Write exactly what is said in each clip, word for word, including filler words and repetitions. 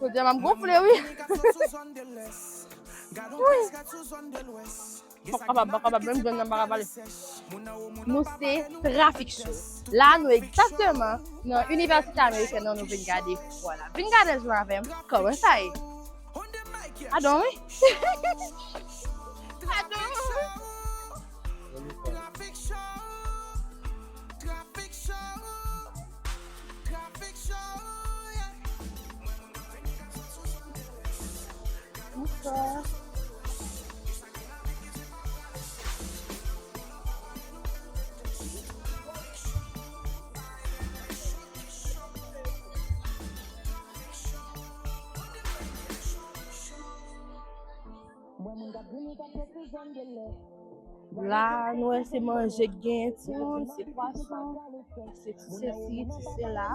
Jodi a m ap gonfle, wi. Wi. M pa kapab, m pa kapab, menm jèn nan m pa ka pale. Nou se Trafik Show. La, nou egzakteman nan Inivèsite Amerikèn nan, nou vin gade fwa la. Vin gade ansanm avè m kòman sa ye. Adon, wi. Adon. La, nou wè se manje k genyen, timoun, se pwason, se ti sesi, ti sela.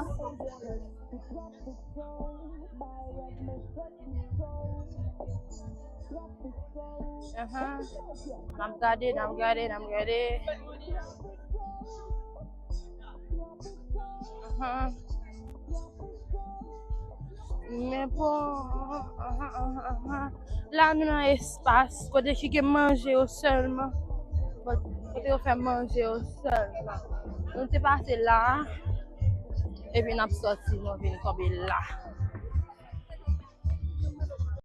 Ahan. N ap gade, n ap gade, n ap gade. Ahan. Men bon, ahan, ahan, ahan. La, nou nan espas kote ki gen manje yo sèlman. Kote yo fè manje yo sèlman. Nou te pase la, epi n ap sòti, nou vin tonbe la.